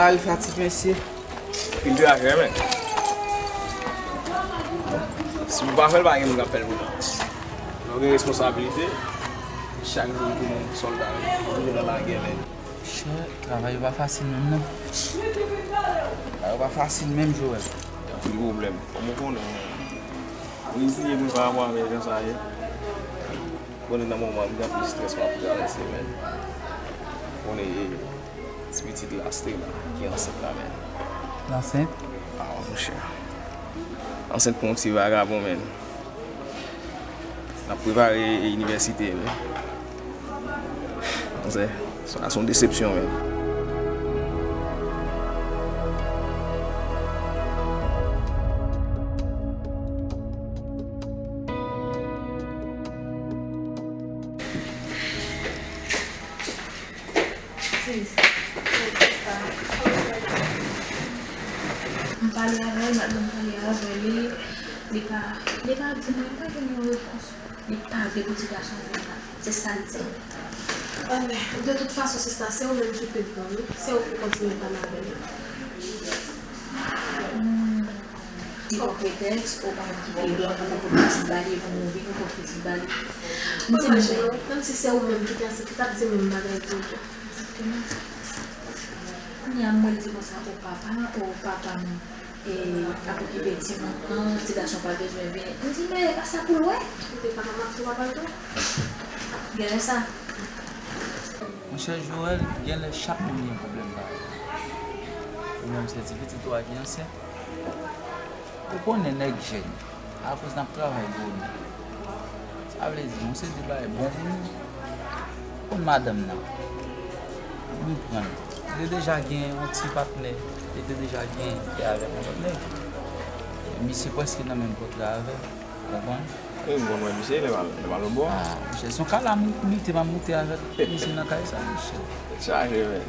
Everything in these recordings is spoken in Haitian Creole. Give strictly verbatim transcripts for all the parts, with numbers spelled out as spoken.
Al fatig, mesye. Pil de lajè, men. Si w pa fè l, pa gen moun k ap fè l pou nou. Lè w gen responsabilite, chak jou w tounen sòlda, w tounen nan lagè, men. Chè, travay yo pa fasil menm, non. Travay yo pa fasil menm, Joel. Anpil pwoblèm. Kòm ou konnen, m reziye mwen pa rapò avèk jan sa ye. Konnen nan moman m gen anpil strès m ap travèse, men. Konnen e ti pitit la, Stella, ki ansent la, men. L ansent? Ah, monchè. Ansent pou yon ti vagabon, men. N ap prepare inivèsite, men. Manzè, sa se yon desepsyon, men. Sis, sis sa. M pale avè l, m pale avè li, li pa, li pa di mwen, li pa jwenn yon repons. Li pa vle pou ti gason vin la. Se sa l di. Anben, de tout fason, sista, se ou menm ki pèdi l, wi. Se ou ki kontinye pale avè l. Hmm. Li ba w pretèks, ou pa konn ki peyi w, ou pa konn ki pitit ba li, epi w vin ou konn pitit ba li. M di, imajine w, menm si se ou menm ki te ansent, li t ap di menm bagay toujou. Egzakteman. Kounye a, m wè l di konsa, o papa, o papa m, e, ap okipe timoun nan, ti gason pa bezwen vini. M di, men, e pa sa pou l wè. Ou te papa m ap tou papa l tou? Genlè sa. Monchè Joel, genlè chak moun gen pwoblèm pa yo. Ou menm se ti pitit ou a ki ansent. Ou konnen nèg jèn, akoz n ap travay gwo nèg. Sa vle di, yon seri de bagay bon pou nou. Ou konn madanm nan, nou pran l. Li te deja gen yon ti patnè, li te deja gen, ki avèk yon lòt nèg. Misye prèske nan menm kontra avè l, ou konprann? Wi, m konn wè misye, lè pa, lè pa lòt bò. Ah, monchè, se yon kala m moute, m ap moute avèk misye nan kay sa, monchè. Tèt chaje, men.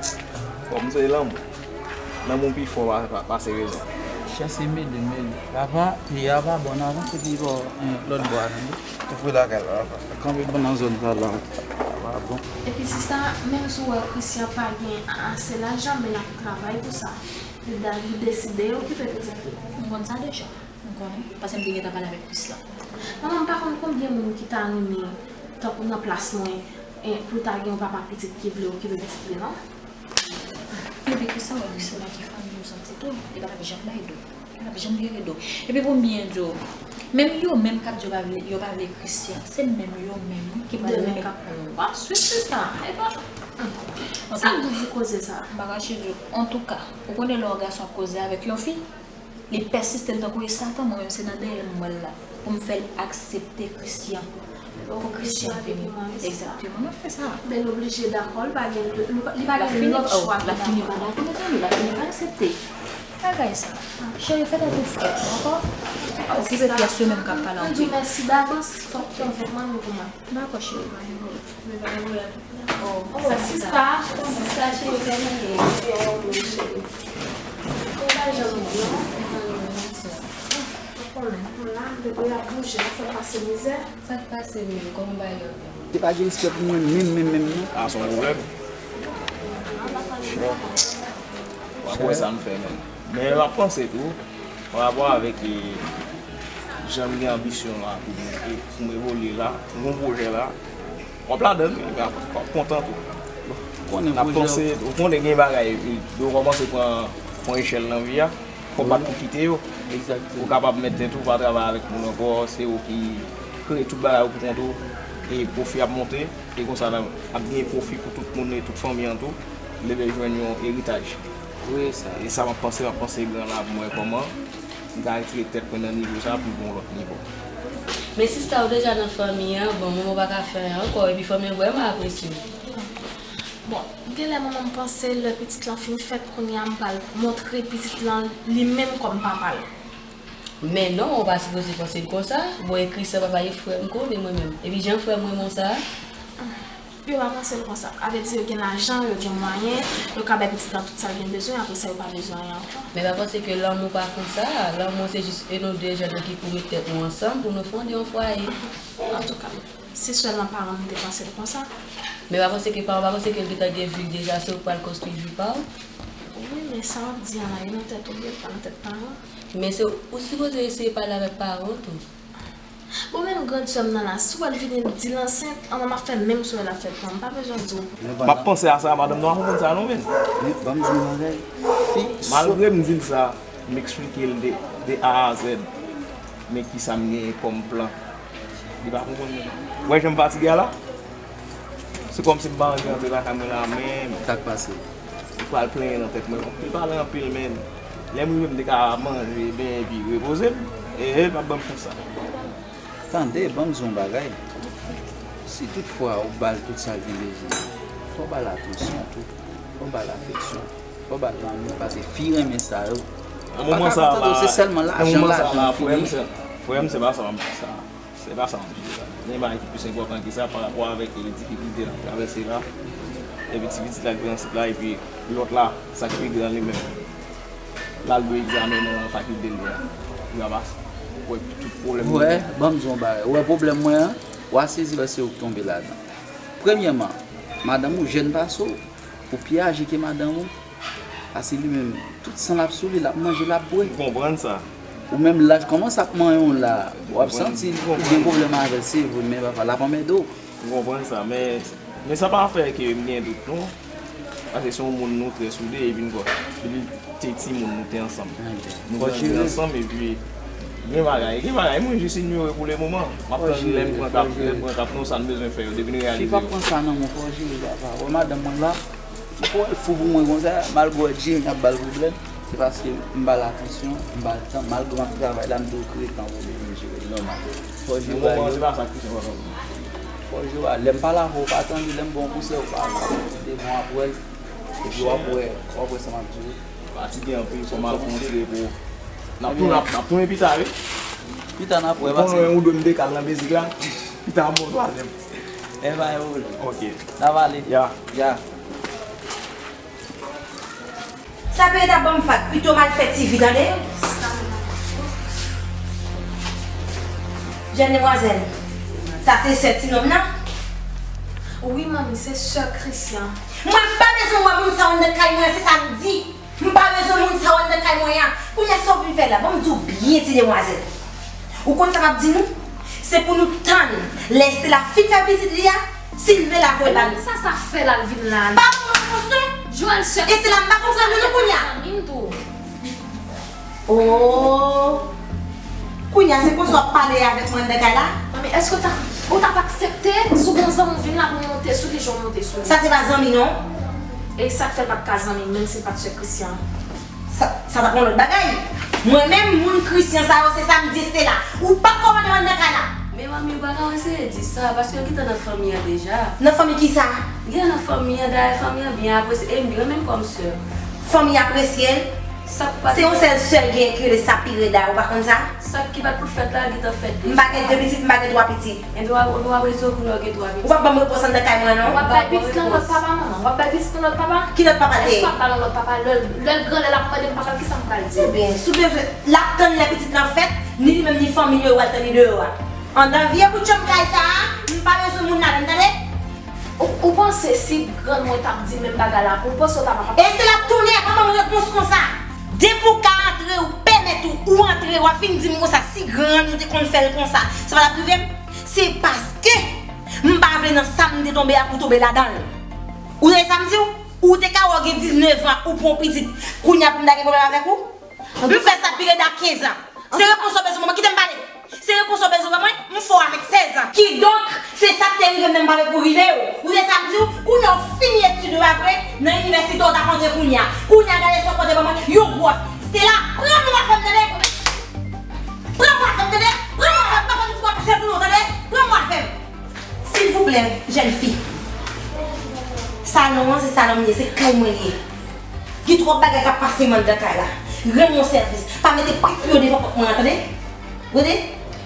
Kòm se lanmou. Lanmou pi fò pa, pa, pase rezon. Chè se mele, mele. Papa, peyi a pa bon, n avanse pi bò, eh, lòt bò a, tande. Ou fè lakay la, papa. Kanpe bon nan zòn sa la. Pa bon. Epi sista, menm si w wè Christian pa gen ase lajan, men l ap travay pou sa. Li da-, li deside okipe pitit li. M konn sa deja. M konnen, paske m te gentan pale avèk Krisla. Manman, m pa konn konbyen moun ki ta renmen, tankou nan plas mwen, e, pou l ta gen yon papa pitit ki vle okipe pitit li, non. Epi Krisla, wè, Krisla pa gen fanmi, ou santi tou, li pa t ap janm bay do. Li pa t ap janm vire do. Epi pou m byen di w, menm yo menm k ap di yo pa vle, yo pa vle Christian, se menm yo menm ki pral renmen k ap pran yo. W ap swiv sista, e pa. Sa k di di koze sa? M pa kache di w. Antouka, ou konnen lè yon gason ap koze avèk yon fi, li pèsiste l tankou e Satan, mwen menm se nan dèyè m m wè l la, pou m fè l aksepte Christian. Pou Christian vini. Egzakteman, m ap fè sa. Men l oblije dakò, li pa gen, li pa, li pa gen lòt chwa ke dakò. L ap fini pa dakò, mezanmi, l ap fini pa aksepte. Bagay sa. Cheri, fè tèt ou frèt, dakò? Okipe pyès yo menm k ap pale anpil. Mèsi davans, fòk fè w fèt mwen pou mwen. Dakò, cheri, pa gen pwoblèm. Oh, sista, sista cheri, kòman w ye? Yo, cheri. Ou pa janm bon, non? Ou konnen, m la, m te dwe ap bouje, ap fè pase mizè. Sa k pase menm? Kòman bagay yo ye? Li pa gen respè pou mwen menm, menm, menm, non. A, se yon pwoblèm. W ap wè sa m fè menm. Men m ap panse tou, pa rapò avèk, e, jan m gen anbisyon la pou m, e, pou m evolye la, m gen yon pwojè la, w ap ladan l, w ap, w ap kontan tou. Konnen n ap pwojè panse, ou konnen gen bagay, e, lè w kòmanse pran, pran echèl nan vi a, fò w bat pou kite yo. Egzakteman. Ou kapab mèt tèt ou, pa travay avèk moun ankò, se ou ki kreye tout bagay ou pou kont ou, e pwofi ap monte, e konsa ap gen pwofi pou tout moun e tout fanmi an tou, lè l jwenn yon eritaj. Wi, sa. E sa m ap panse, m ap panse gran la pou m wè kòman m ka retire tèt mwen nan nivo sa pou m yon lòt nivo. Men sista, ou deja nan fanmi an, bon, manman w pa ka fè anyen ankò, epi fanmi an vrèman apresye w. Bon, genlè manman m panse lè pitit lan fin fèt, kounye a m pral montre pitit lan li menm kòm papa l. Men non, ou pa sipoze panse l konsa. Bon, e Christian papa e frè m konnen mwen menm. Epi jan frè m renmen w sa a. Yo pa panse l konsa. A vle di yo gen lajan, yo gen mwayen, yo ka bay pitit lan tout sa l gen bezwen, apre sa yo pa bezwen anyen ankò. Men pa panse ke lanmou pa konsa. Lanmou se jis e nou de jèn ki pou met tèt nou ansanm pou nou fonde yon fwaye. Antouka, si sèlman paran m te panse l konsa. Men pa panse ke paran w pa panse ke l gentan gen vi l deja, se ou k pral konstwi vi pa w. Wi, men sa w ap di an la, e nan tèt ou li ye, l pa nan tèt paran. Men se ou sipoze eseye pale avèk paran w tou. Bon, menm grann sè m nan la, si w wè l vini, l di l ansent, anmwey, m ap fè menm sou l ap fè pran. M pa bezwen di w. M ap panse a sa, madanm nan pa konprann sa non, menn. Ban m di w yon bagay. Fi sòt. Malgre m di l sa, m eksplike l de, de A a Z. Men kisa m genyen kòm plan. Li pa konprann menm. Ou wè jan m fatige a la? Se kòmsi m pa anvi rantre lakay mwen la menm. Sa k pase? Li pral plenyen nan tèt mwen. Li pale anpil, menn. Lè m rive, m te ka manje, benyen, epi repoze m. E, e, l p ap ban m chans sa. Tande, ban m di w yon bagay. Si toutfwa ou ba l tout sa l gen bezwen, fò w ba l atansyon tou. Fò w ba l afeksyon. Fò w ba l lanmou, paske fi renmen sa yo. Nan moman sa a la, se sèlman lajan, lajan fini. Frè m, se pa sa m di sa. Se pa sa m di la. Gen bagay ki plis enpòtan ke sa pa rapò avèk, e, difikilte n ap travèse la. Epi ti pitit la ki nan sit la, epi lòt la, sa k pi gran li menm, l al dwe egzamen nan fakilte li a. Li pa pase. Ou wè tout pwoblèm li. Wè, ban m di w yon bagay. Ou wè pwoblèm mwen an? Ou a sezi wè se ou k tonbe ladan. Premyèman, madanm ou jèn pase w, ou pi aje ke madanm ou. Paske li menm, tout san l ap sou li, l ap manje, l ap bwè. M konprann sa. Ou menm, laj kòmanse ap manyen w la, w ap santi ou gen pwoblèm avè l, se vre, men papa, l ap anmède w. M konprann sa, men, men sa pa fè ke m gen dout, non. Paske se yon moun nou trè soude, epi n kò, depi l te timoun, nou te ansanm. Nou grandi ansanm, epi gen bagay, gen bagay, mwen jis inyore pou le moman. M ap tann lè m pran kap, lè m pran kap, non, sa n bezwen fè yo, depi n reyalize yo. Fi pa pran sa nan mwen, fò w jere bagay. Wè madanm mwen la, Ou fè w fou pou mwen konsa, malgre w wè Jimmy ap ba l pwoblèm, se paske m ba l atansyon, m ba l tan, malgre m ap travay la, m toujou kreye tan pou li, pou m jere l nòmal. Fò w jere bagay yo. Fò w jere bagay. Lè m pale avè w, ou pa tande, lè m ba w yon konsèy, ou pa, ou pa pran devan w ap wè l. Epi w ap wè, w ap wè sa m ap di w. Fatige anpil, fò m al pran yon ti repo. N ap tounen, n ap tounen pita, wi. Pita n ap wè, paske ou konnen yon dwe m dekal nan mizik la. Pita m bon twazyèm. E pa gen pwoblèm. Ok. N ap ale. Ya. Ya. Sa peye ta ban m fat, pito m al fè ti vi, tande? Jèn demwazèl, sa se sè ti nonm nan? Wi, manmi, se sè Christian. Mwen pa bezwen wè moun sa anndan kay mwen, se sa m di. M pa bezwen moun sa anndan kay mwen an. Kounye a sa w vin fè la? Ban m di w byen, ti demwazèl. Ou konn sa m ap di nou? Se pou nou tann lè Stella fin fè pitit li a, si l vle l a voye ba nou. Sa, sa fè l al vin la? Pa ban mwen repons non. Joel, chèf. E se la m pa konprann nou non kounye a. Zanmi m tou. Oh. Kounye a, se konsa w ap pale avèk mwen anndan kay la? Manmi, èske w t ap, ou t ap aksepte si w gen yon zanmi w vin la pou m monte sou li, jan w monte sou li? Sa se pa zanmi non. E sa k fè l pa t ka zanmi, menm si l pa t sè Christian? Sa, sa t ap yon lòt bagay. Mwen menm, moun Christian sa yo, se sa m di Stella. Ou p ap kòmande m anndan kay la. Men manmi, ou pa ka eseye di sa, paske yo gentan nan fanmi an deja. Nan fanmi kisa? Gentan nan fanmi an, dayè fanmi an byen apresye, e m renmen l kòm sè. Fanmi apresye l? Sa k pa... Se yon sèl sè l genyen ki rele Sapireda, ou pa konn sa? Sa ki pa t pou fèt la, gentan fèt deja. M pa gen de pitit, m pa gen twa pitit. Enben w ap, enben w ap rezon pou lè w gen twa pitit. Ou p ap ban m repons anndan kay mwen non. W ap bay pitit lan lòt papa, manman? W ap bay pitit lan lòt papa? Ki lòt papa l te ye? Èske w ap ba l yon lòt papa? Lè l, lè l gran, lè l ap mande m papa, kisa m pral di? Ebyen, si w bezwen, l ap tann lè pitit lan fèt, ni li menm ni fanmi l yo, yo pral tann li deyò a. Anndan vye bout chanm kay sa a, m pa bezwen moun ladan, tande? Ou, ou panse si grann mwen t ap di menm bagay la pou ou, panse w ta pa... E se l ap tounen, pa ban m repons konsa. Depi w ka antre, ou pèmèt ou, ou antre, w ap vin di m konsa, si grann ou te konn fè l konsa, sa pa t ap rive m? Se paske m pa vle nan sa m te tonbe a pou tonbe ladan l. Ou tande sa m di w? Ou te ka wè w gen diznèf an, ou pran yon pitit, kounye a pou m ta gen pwoblèm avèk ou? M fè Sapireda kenz an. Se repons w bezwen ban mwen, kite m pale. Se repons w bezwen ban mwen, m fè w avèk sèz an. Kidonk, se sa k te rive m nan m pa vle pou rive w. Ou tande sa m di w? Kounye a w fini etid ou, pa vre? Nan inivèsite w t ap antre kounye a. Kounye a gade sa w pote ban mwen, yon gwòs. Stella, pran mwen afè m, tande? Pran mwen afè m, tande? Pran mwen afè m, pa fè m di w ap jwe pou nou, tande? Pran mwen afè m. Silvouplè, jèn fi. Salon an, se salon m ye, se kay mwen l ye. Gen twòp bagay k ap pase m anndan kay la. Rann mwen sèvis. Pa mete pye w devan pòt mwen an, tande? Tande?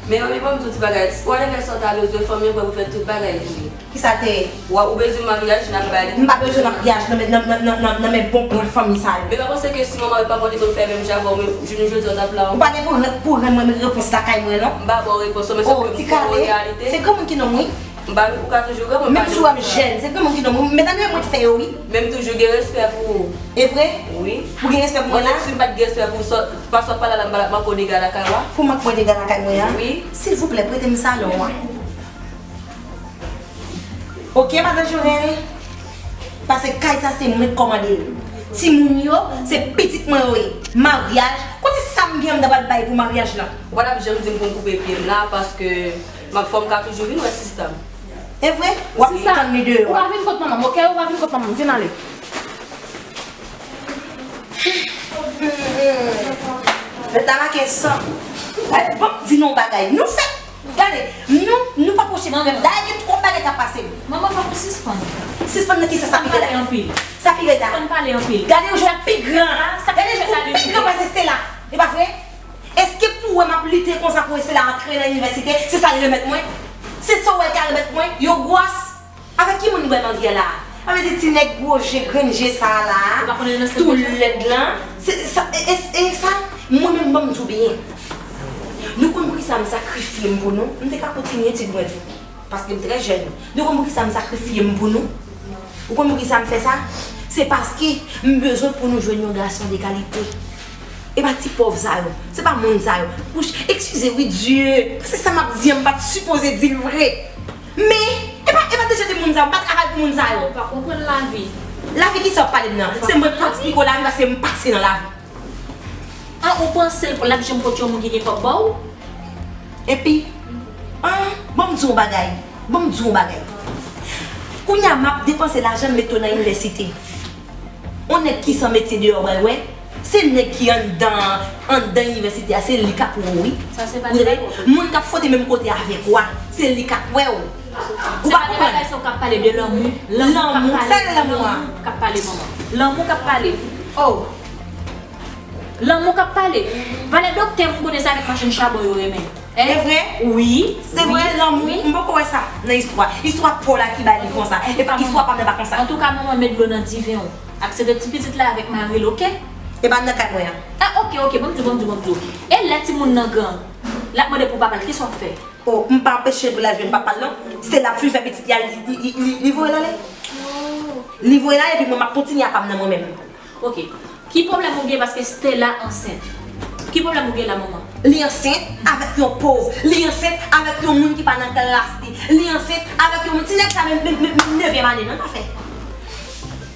Men manmi, ban m di w ti bagay. Whatever sa w ta bezwen, fanmi an prè pou fè tout bagay pou ou. Kisa l te ye? Wa, ou bezwen maryaj, n ap bay li. M pa bezwen maryaj nan men, nan, nan, nan, nan, nan men bon pran fanmi sa yo. Men pa panse ke si manman yo pa konn li konn fè menm jan avè w, men jounen jodi a w t ap la. Ou pa gen pou, pou rann mwen repons lakay mwen non. M pa ba w repons, men se pou yon reyalite. Se granmoun ki nonm wi. M pa, ou ka toujou granmoun. Menm si w ap jèn, se granmoun ki nonm ou. Medam yo, mwen fè yo, wi. Men m toujou gen respè pou ou. E vre? Wi. Ou gen respè pou mwen la? Mwen, si m pa t gen respè pou ou, sa, pa sot pale la, m pa t ap manke w dega lakay ou a. Pou manke mwen dega lakay mwen an? Wi. Silvouplè, prete m salon an. Ok, madan Jorel? Paske kay sa se mwen k kòmande l. Timoun yo, se pitit mwen yo ye. Maryaj, kote sa m gen anndan pral bay pou maryaj lan? Ou pa t ap janm di m pou m koupe pye m la, paske m ap, fò m ka toujou vin wè sista m. E vre? W ap tann li deyò. Ou pa vin kot manman m, ok? Ou pa vin kot manman m, vin ale. Mèt la make san. Bon, di nou yon bagay. Nou fèk Gade, nou, nou pa pwoche mwen menm. Dayè, gen twòp bagay k ap pase m. Manman, fòk ou sispann. Sispann nan kisa? Sa pi rèd la. Sispann pale anpil. Sa pi rèd la. Sispann pale anpil. Gade, ou jwenn pi gran. Gade, ou pi gran pase Stella. E pa vre? Èske pou w wè m ap lite konsa pou Stella antre nan inivèsite, se sa l remèt mwen? Se sa w wè l ka remèt mwen? Yo gwòs. Avèk ki moun li bwè mangyè la? Sa vle di ti nèg gwo je, grenn je sa a la, tou lèd lan. Se sa, e, e, e sa, mwen menm, ban m di w byen. Nou konn poukisa m sakrifye m pou nou? M te ka kontinye etid mwen tou, paske m trè jèn. Nou konn poukisa m sakrifye m pou nou? Ou konn poukisa m fè sa? Se paske m bezwen pou nou jwenn yon gason de kalite. E pa ti pòv sa yo. Se pa moun sa yo. Wouch, eskize wi, Dye. Paske sa m ap di an, m pa t sipoze di l vre. Men, e pa, e pa de jan de moun sa yo. M pa travay pou moun sa yo. Ou pa konprann lavi. Lavi kisa w ap pale m nan? Se mwen k pou eksplike w lavi paske m pase nan lavi. An, ou panse l ap janm pote yon moun ki gen kòb ba w? Epi, an, ban m di w yon bagay. Ban m di w yon bagay. Kounye a, m ap depanse lajan m mete w nan inivèsite. On nèg ki san metye deyò, w pral wè. Se nèg ki anndan, anndan inivèsite a, se li k ap wè w, wi. Ou tande? Moun k ap fwote menm kote avèk ou a, se li k ap wè w. Ou pa konprann? Se pa de bagay sa w k ap pale de lanmou. Lanmou k ap pale. Lanmou k ap pale, manman. Lanmou k ap pale. Oh! Lanmou k ap pale. Valè doktè, m konnen se avèk machann chabon yo renmen. E vre? Wi. Se vre, lanmou. M poko wè sa nan istwa. Istwa pa w la ki bay li konsa. Epi istwa pa m nan pa konsa. Antouka, manman, met dlo nan diven w. Aksepte ti pitit la avèk mari l, oke? E pa nan kay mwen an. Ah, oke, oke, ban m di w, ban m di w, ban m di w. E lè timoun nan gran, l ap mande pou papa l, kisa w ap fè? Oh, m pa anpeche l pou l al jwenn papa l, non. Se l ap fin fè pitit li a, li, li, li, li, li voye l ale. Li voye l ale, epi mwen, m ap kontinye apa m nan mwen menm. Ok. Ki pwoblèm ou gen paske Stella ansent? Ki pwoblèm ou gen la, manman? Li ansent avèk yon pòv. Li ansent avèk yon moun ki pa nan klas li. Li ansent avèk yon moun. Ti nèg sa menm, menm, menm, menm nevyèm ane, non, pa fè.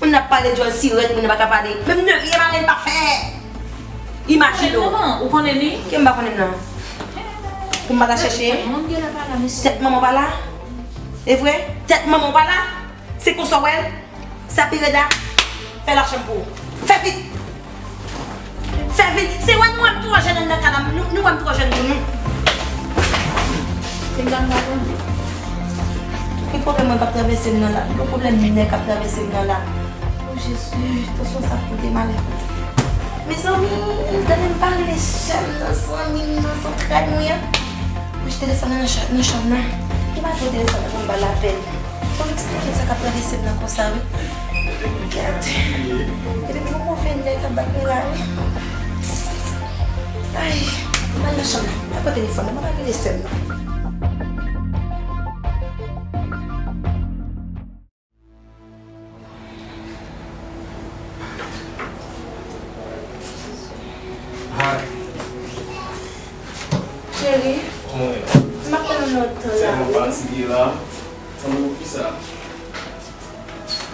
Moun ap pale djòl sirèt, moun pa ka pale. Menm nevyèm ane, l pa fè. Imajine w. Manman, ou konnen li? Ke m pa konnen, non. Pou m pa ta chèche. Tèt manman pa la, mesye. Tèt manman pa la? E vre? Tèt manman pa la? Se konsa w wè l? Sa pi rèd la, fè lachanm pou ou. Fè vit! Fè vit! Se wè nou wè m twò jèn anndan kay la, nou, nou wè m twò jèn pou nou. Pinga m la, bon. Ki pwoblèm mwen k ap travèse m nan la? Yon pwoblèm minè k ap travèse m nan la. O Jezi, tansyon sa ap pote malè. Mezanmi, tande m pa rele sè m nan, zanmi m nan, zantrad mwen an. Mwen jete telefòn nan nan cha-, nan chanm nan. Ki pa jwenn telefòn nan pou m ba l apèl. Fò m eksplike l sa k ap travèse m nan konsa, wi. Gade. E depi yon move nèg k ap bat mwen la, wi. Ay, m al nan chanm nan. Mwen pran telefòn nan, mwen pa rele sè m nan. Hi. Cheri, kòman w ye la? M ap tann ou lontan la, wi. Tèlman fatige la. Tann ou kisa?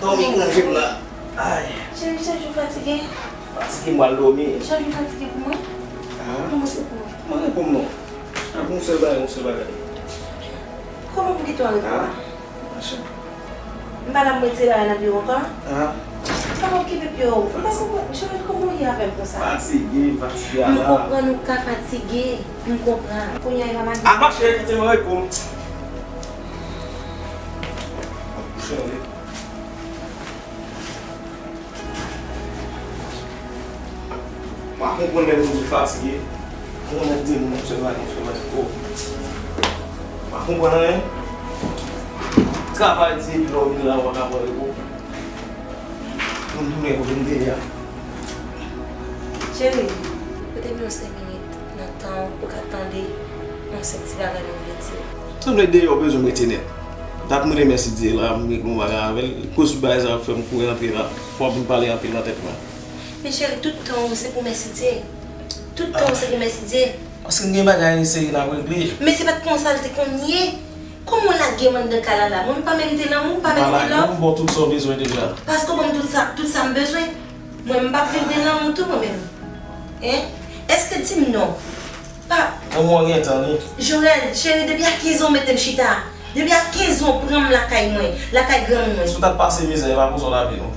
Dòmi k ranje m la. Ay. Cheri, chak jou fatige. Fatige, m pral dòmi. Chak jou fatige pou mwen? Ah. Kòman se pou mwen? Kòman se pou mwen? Ak yon sèl bagay, yon sèl bagay. Kòman pou kite w al repo a? Ah. Machin. M pa la m retire bagay nan pye w ankò. Ah. Kòman w kipe pye w? M pa konprann. Cheri, kòman w ye avè m konsa? Fatige, fatige a la. M konprann ou ka fatige. M konprann. Kounye a, e pa mache. Ah, mache, kite mwen repo m. Ap kouche anlè. M pa konprann lè moun di fatige. Moun ap di moun ap fè bagay, fè bagay. Oh. M pa konprann anyen. Travay di epi lè w vin la, w pa ka pran repo. Moun tounen kote m te ye a. Cheri, prete m yon senk minit nan tan w pou w ka tande yon senk ti bagay nou vle di. Sanble deyò bezwen m rete nèt. T ap mande Mèsidye la, m regle yon bagay avè l. Koz bagay sa ap fè m kouri antre la. Fò m vin pale anpil nan tèt mwen. Men cheri, tout tan ou se pou Mèsidye. Tout tan ou se pou Mèsidye. Paske m gen bagay seri n ap regle. Men se pa t konsa l te konn ye. Kòman w lage m anndan kay la la? Mwen m pa merite lanmou, m pa merite love. M ba w tout sa w bezwen deja. Paske w ban m tout sa, tout sa m bezwen. Mwen m p ap viv de lanmou tou mwen menm. Hein? Èske di m non? Pa. Lanmou an gen tan li. Jorel, cheri, depi a kenz an w mete m chita. Depi a kenz an w pran m lakay mwen, lakay granmoun mwen. Si w t ap pase mizè, e pa konsa w t ap ye non.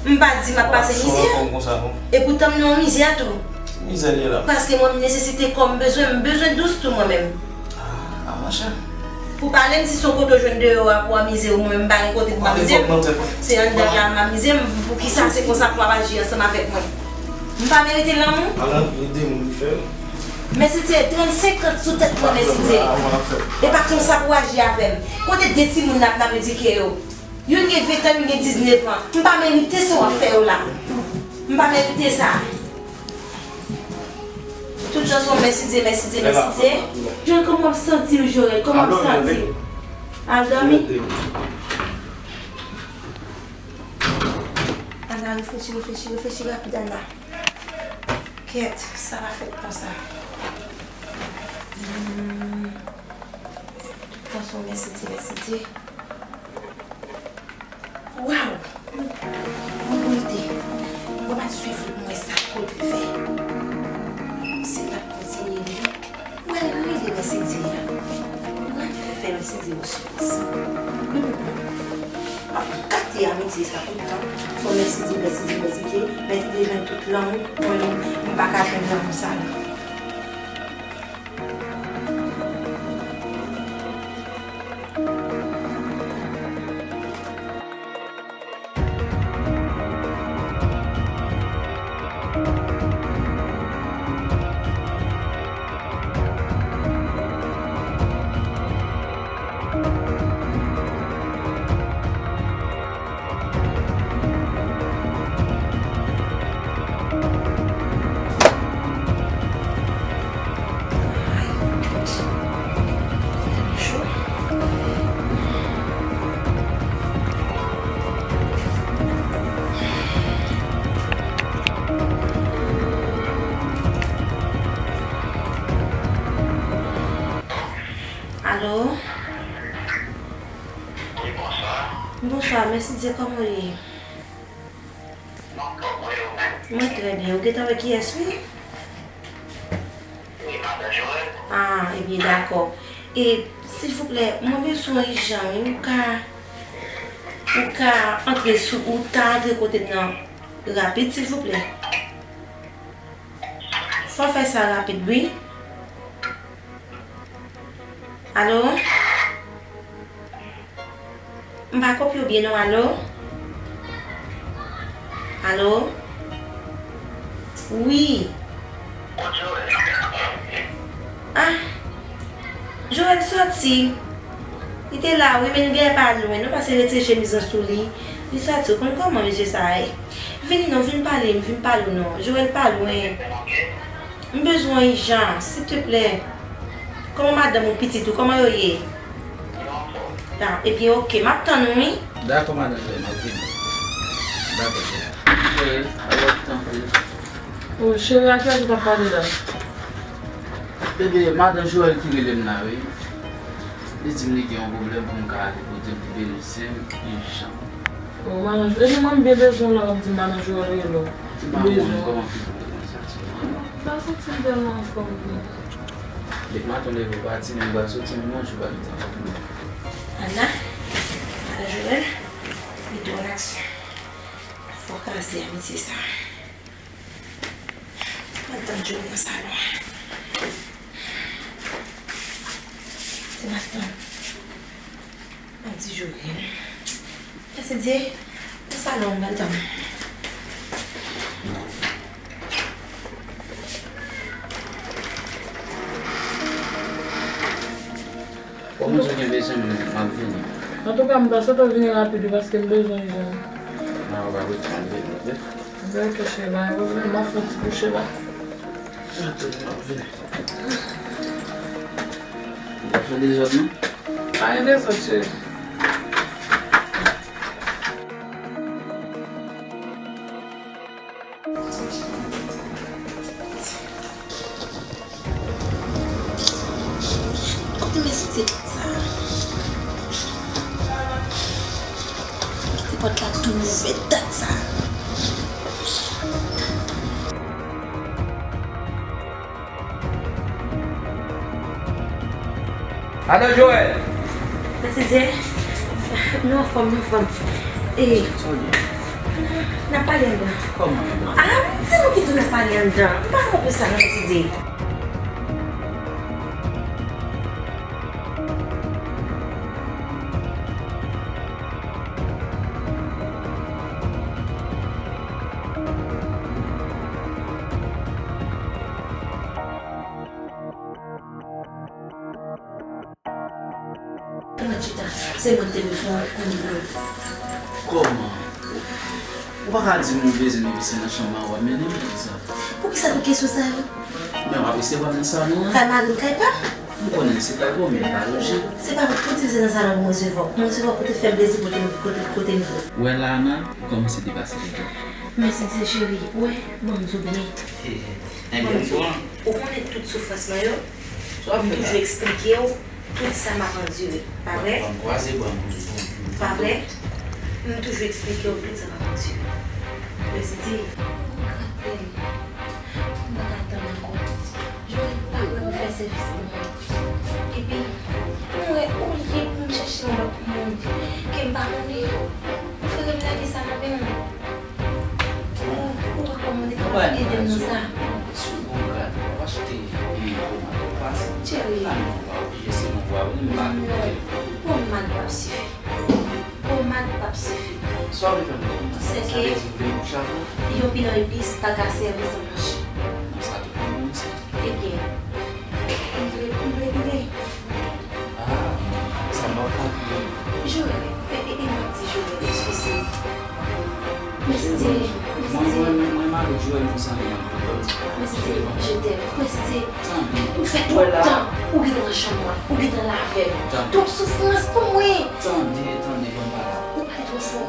M pa di m ap pase mizè. Ou pa t sou kò m konsa non. Epoutan m nan yon mizè tou. Mizè li ye la. Paske mwen m nesesite kò m bezwen, m bezwen dous tou mwen menm. Ah, ah, monchè. Pou pale m si se yon kote w jwenn deyò a pou w amize w, mwen menm m pa gen kote pou m amize m. Se anndan la m amize m, poukisa se konsa pou w ap aji ansanm avèk mwen? M pa merite lanmou? Alan, e de moun ki fè l. Mèsidye, trannsenk kant sou tèt mwen, Mèsidye. E pa konsa pou w aji avè m. Kote de timoun n ap, n ap edike yo? Youn gen ven tan, youn gen diznèf an. M pa merite sa w ap fè yo la. M pa merite sa. Tout jan son Mèsidye, Mèsidye, Mèsidye. Jorel, kòman w ap santi w, Jorel? Kòman w ap santi w? Al dòmi? Ana, reflechi, reflechi, reflechi rapid, Ana. Kèt, sa pa fèt konsa. Hmm. Tout jan son Mèsidye, Mèsidye. Waw! Mwen konekte. Mwen pa t swiv li pou mwen sa kot li fè. Si l t ap kontinye li, mwen rele Mèsidye a. Mwen fè Mèsidye yon sipriz. M ap gate amitye sa tout tan. Fò Mèsidye, Mèsidye, Mèsidye, Mèsidye jwenn tout lanmou. Mwen menm, m pa ka jwenn lanmou sa la. Alo? Wi, bonswa. Bonswa, Mèsidye, kòman w ye? Mwen trè byen. Ou gentan wè kiyès, wi? Wi, madan Joel. Ah, ebyen, dakò. E, silvouplè, mwen bezwen w ijan, wi. Ou ka, ou ka antre sou, ou ka antre kote m nan rapid, silvouplè? Fò w fè sa rapid, wi. Alo? M pa konprann w byen non, alo? Alo? Wi. Ah, Joel sòti. Li te la, wi, men li genlè pa lwen non, paske l retire chemiz lan sou li. Li sòti, ou konn kòman mesye sa a ye. Vini non, vin pale m, vin pale w non. Joel pa lwen. M bezwen w ijan, silteplè. Kòman madanm ou, pitit ou, kòman yo ye? Ah, ebyen, oke, m ap tann ou, wi. Dakò, madan Joel, m ap vini. Dakò, cheri. Cheri, alò, tanpri. O, cheri, a kiyès ou t ap pale la? Bebe, madan Joel ki rele m la, wi. Li di m li gen yon pwoblèm pou m ka ale kote l, li beni se m ijan. O, madan Jo-, epi mwen m byen bezwen w la, w ap di m madan Joel rele w. Ou bezwen. Kòman figi w te konn santi w? M pa santi m tèlman anfòm vre. Depi maten w leve w pati, men m pral soti, men manje w pa gentan fè pou mwen. Ana, madan Joel, li twò laksan. Fò kraze amitye sa. Mwen tann Joel nan salon an. Se maten. Mwen di Joel. Mèsidye, nan salon an, mwen tann. Kòman w gen bezwen m, m ap vini. Antouka, m ta swete w vini rapid wi, paske m bezwen w ijan. Nan, ou pa bezwen m vini, oke? Oke, cheri, pa gen pwoblèm, m ap fè yon ti kouche la. Atò, m ap vini. Ou pa fè dezòd, non? Pa gen dezòd, cheri. Mesye, se dat sa. Se pòt la tou ouvè dat sa. Alo, Joël! Mesye Dye, nou anfòm, nou anfòm. E, n ap pale anndan. Kòman anndan? A, se nou ki tou n ap pale anndan. M pa konprann sa, non, Mesye Dye. Pran chita, se mwen ki te bezwen konnen. Kòman? Ou pa ka di m ou bezwen m vin nan chanm mwen, w ap mennen m, poukisa? Poukisa tout kesyon sa yo? Men w ap resevwa m nan salon an? Kay mari m, kay pa m. M konnen se kay pa w, men pa lojik. Se pa pou divize nan salon pou mwen resevwa w. Pou mwen resevwa w, kote fè m plezi, kote, kote, kote m vle. Ou wè la, Ana, ou kòmanse depase tèt ou. Mèsi, ti cheri. Ou wè, ban m di w byen. Ban m di w byen. Ou konnen tout soufrans mwen yo, m toujou eksplike w tout sa m ap andire. Pa vre? Ban m kwaze bra m pou m, pou m, pou m. Pa vre? M toujou eksplike w tout sa m ap andire. Mèsi, ti. Ou grape m. M pa ka tann ankò. Joël pa kwè m fè sèvis pou mwen. Epi, m wè olye pou m chèche yon lòt moun ke m pa konnen, ou prefere m lage sa nan men w. Ou, ou pa kwè m te kapab ede m nan sa? Sou bon grad, w ap achte yon bon mat. Cheri. Bon mat p ap sifi. Bon mat p ap sifi. Sa w vle fè m konprann? Se ke yon bilan epis pa ka sèvi san manch. Non, sa tout moun konn sa. Ebyen, m vle, m vle gide. Ah, sa m p ap ka gide. Joël, e, e, e m ap di Joël, eksplike. Mèsi, mèsi. Mwen, mwen, mwen, mwen renmen Joël konsa, li anpil. Mèsi, je t'aime. Mèsi. Tande. Ou fè tout tan, ou gentan nan chanm mwen, ou gentan la avè m. Tande. Twòp soufrans pou mwen. Tande, tande, ban m pale. Ou pale twò fò.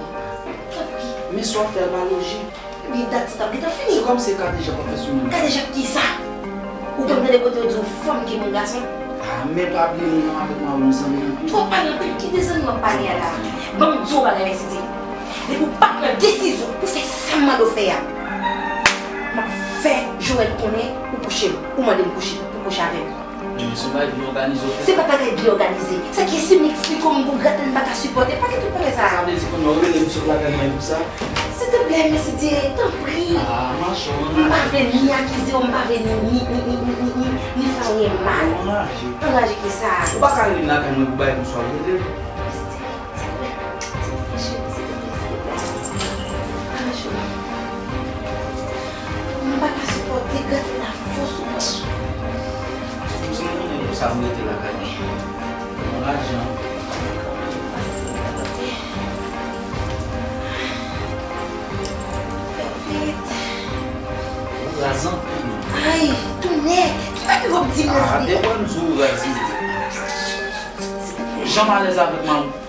Tanpri. Men sa w ap fè a pa lojik. Ebyen, dat sa t ap gentan fini. Se kòmsi Kadejak ap fè sou moun nan. Kadejak kisa? Ou konn tande kote yo di yon fanm ki moun gason? Ah, men pa bliye nou menm avèk mari w nou zanmi anpil. Twòp pale anpil. Ki de zanmi w ap pale a la? Ban m di w bagay, Mèsidye. Depi w pa pran desizyon pou fè sa m mande w fè a, m ap fè Joël konnen ou kouche m. Ou mande m kouche, pou kouche avè m. Men se yon bagay byen òganize w fè. Se pa bagay byen òganize. Sa ki si m eksplike w, m gon gratèl m pa ka sipòte. Pa gen tout bagay sa a. Sa vle di kounye a w rele m sot lakay mwen pou sa? Silteplè, Mèsidye, tanpri. Ah, machè, w anraje. M pa vle ni akize w, m pa vle ni, ni, ni fè w anyen mal. W anraje. Anraje ki sa? Ou pa ka rele m lakay mwen pou bagay konsa w rele m. Silteplè, silteplè, cheri, silteplè, silteplè. Pa mechan. M pa ka sipòte gade lafòs ou mwen. Ou santi konnen pou sa m rete lakay mwen. Anraje anpil. Fè vit. Ou raz anpil. Ay, tonnè! Ki bagay w ap di m la? Ah, de pwen m di w raz. Jan m alèz avèk mari m.